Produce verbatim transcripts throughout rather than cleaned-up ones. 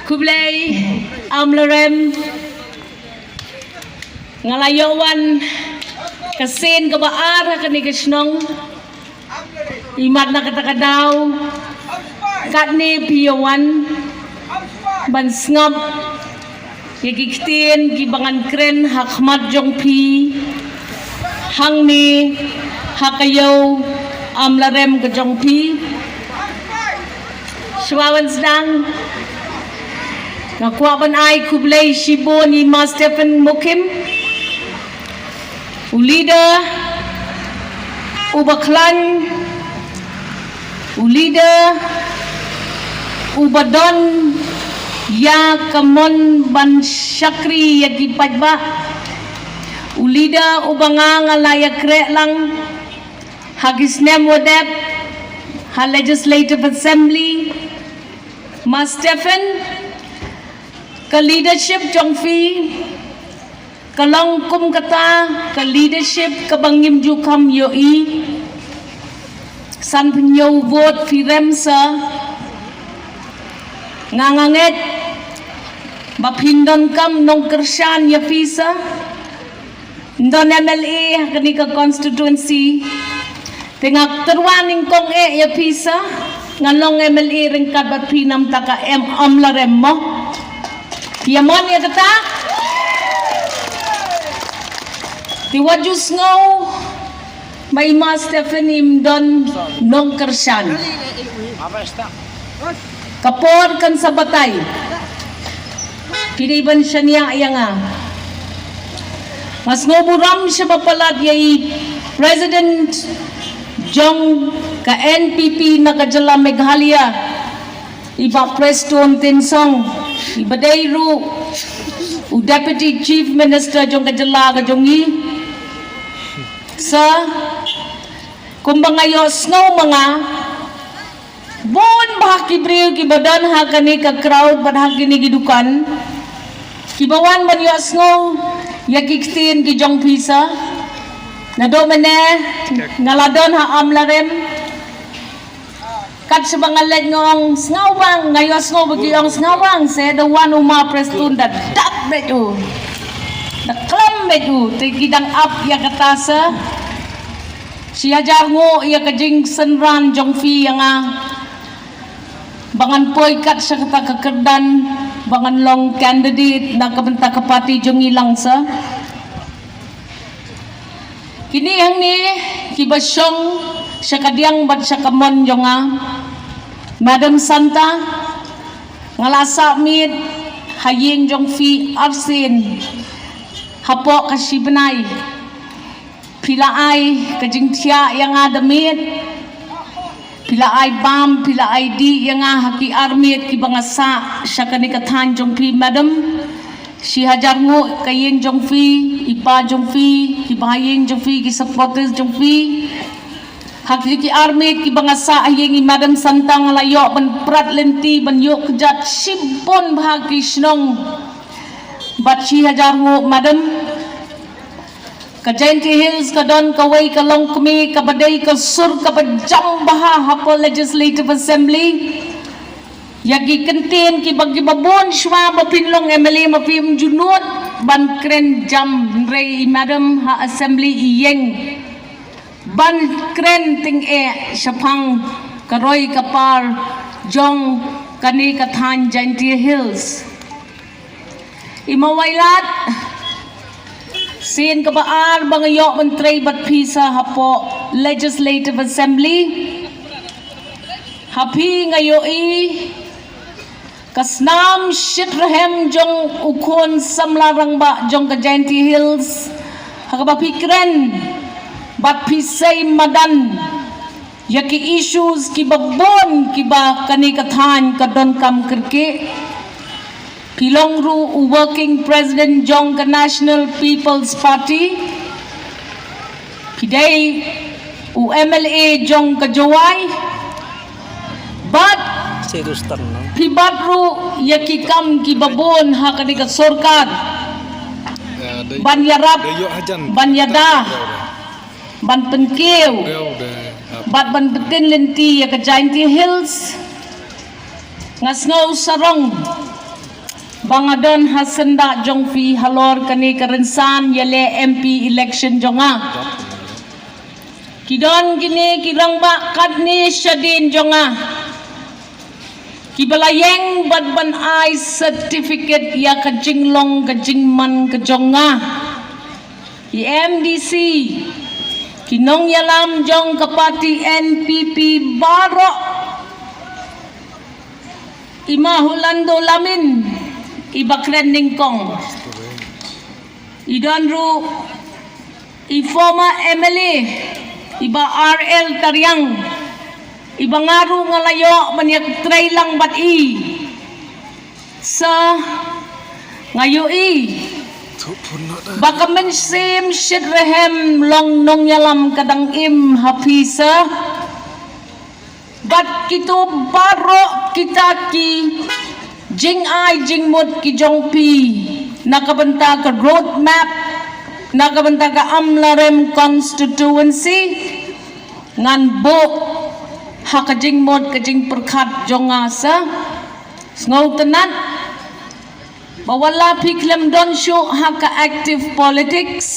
Khublei, Amlarem. Nga la ïoh wan ka sien kaba ar ha kane ka shnong. Imat na kata ka daw, katne phi ïoh wan ban sngap ïa ki ktien kiba ngan kren ha khmat jong phi hangne ha ka ïew Amlarem ka jong phi. Shuwa wan sdang, nga kwah ban ai khublei shibun ïa i Ma Stephen Mukhim, u leader uba khlaiñ, u leader uba don ïa ka mon ban shakri ïa ki paidbah, u leader uba nga nga la ïakhreh lang ha ki snem ba dep ha Legislative Assembly. Ma Stephen, ka leadership jong phi ka long kum kata ka leadership kaba ngim ju kham ïohi. San phew vote phi rem sa. Nga nga ngeit ba phin donkam nongkyrshan ïa phi sa. Don M L A ha kane ka constituency. Te nga tyrwa nyngkong eh ïa phi sa, nga long M L A ryngkat bad phi namar ka em Amlarem mo. Ïa mon ïa kata. Te wat ju sngew ba i Ma Stephen im don nongkyrshan. Ka por kan sa batai. Phi dei ban shaniah ïa nga. Nga sngew burom shaba palat ïa i President jong ka N P P na ka jylla Meghalaya, i Bah Prestone Tynsong, iba dei ruh u Deputy Chief Minister jong ka jylla ka jong ngi. Sa, kumba nga ïoh sngew ma nga, bun bah ki briew kiba don ha kane ka crowd bad ha kine ki dukan, kiba wan ban ïohsngew ïa ki ktien ki jong phi sa. Naduh mynne nga la don ha Amlarem, kat shaba nga leit nga ong Sngewbang, nga ïohsngew ba ki ong Sngewbang, se da wan u Ma Prestone da dap beit u, da khlem beit u, te ki dang ap ïa kata sa. Shi hajar nguh ïa ka jingsynran jong phi ïa nga ba ngan poi kat sha kata ka kyrdan ba ngan long candidate na ka bynta ka party jong ngi lang sa. Kine hangne kiba shong sha ka diang bad sha ka mon jong nga. Madam Santa, nga la sah miet ha ïing jong phi arsien hapoh ka shi bnai. Phi la ai ka jingthiah ïa nga da miet. Phi la ai bam, phi la ai dih ïa nga ha ki ar miet kiba nga sah sha kane ka thaiñ jong phi, madam. Shi hajar nguh ka ïing jong phi, i pa jong phi, kiba ha ïing jong phi, ki supporters jong phi. Ha ki, ki ar miet kiba nga sah ha ïing i Madam Santa nga la ïoh ban prat lynti, ban ïoh kjat shibun bha ki shnong. Bad shi hajar nguh, madam. Ka Jaintia Hills ka don kawei ka longkmie kaba dei ka sur kaba jam bha hapoh Legislative Assembly. Ïa ki kyntien kiba, kiba bun shuwa ba phin long M L A ma phim ju nud ban kren jam, hynrei i madam ha Assembly i ïeng ban kren tyngeh shaphang ka roi ka par jong kane ka thaiñ Jaintia Hills. I Mawlai Lad, sien kaba ar ba nga ïoh ban trei bad phi sa hapoh Legislative Assembly. Ha phi nga ïohi ka snam shitrhem jong u khun samla rangbah jong ka Jaintia Hills ha kaba phi kren bad phi sei madan ïa ki issues kiba bun kiba kane ka thaiñ ka donkam kyrkieh. Phi long ruh u working president jong ka National People's Party. Phi dei u M L A jong ka Jowai. Bad phi bat ruh ïa ki kam kiba bun ha kane ka sorkar ban ïarap, ban ïada, ban pynkiew bad ban pyntip lynti ïa ka Jaintia Hills. Nga sngew sarong ba nga don ha syndah jong phi halor kane ka rynsan ïaleh M P election jong nga. Ki don kine ki rangbah katne shadien jong nga, kiba la ïeng bad ban ai certificate ïa ka jinglong ka jingman ka jong nga. Ki M D C, ki nongïalam jong ka party N P P baroh, i Ma Hulando Lamin, i Bah Kren Nyngkong, i don ruh i former M L A, i Bah R L Tariang, iba nga ruh nga la ïoh ban ïatrei lang bad i. Sa nga ïohi ba ka mynsiem shitrhem long nongïalam ka dang im ha phi sa. Bad kito baroh kita ki jingai jingmut ki jong phi na ka bynta ka roadmap, na ka bynta ka Amlarem constituency, ngan buh ha ka jingmut ka jingpyrkhat jong nga sa. Sngewtynnat ba wat la phi khlem don shuh ha ka active politics,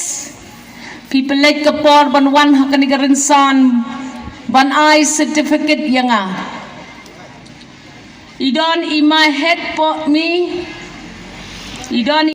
phi pynleit ka por ban wan ha kane ka rynsan ban ai certificate ïa nga. I don i Ma Hetpohmi, i don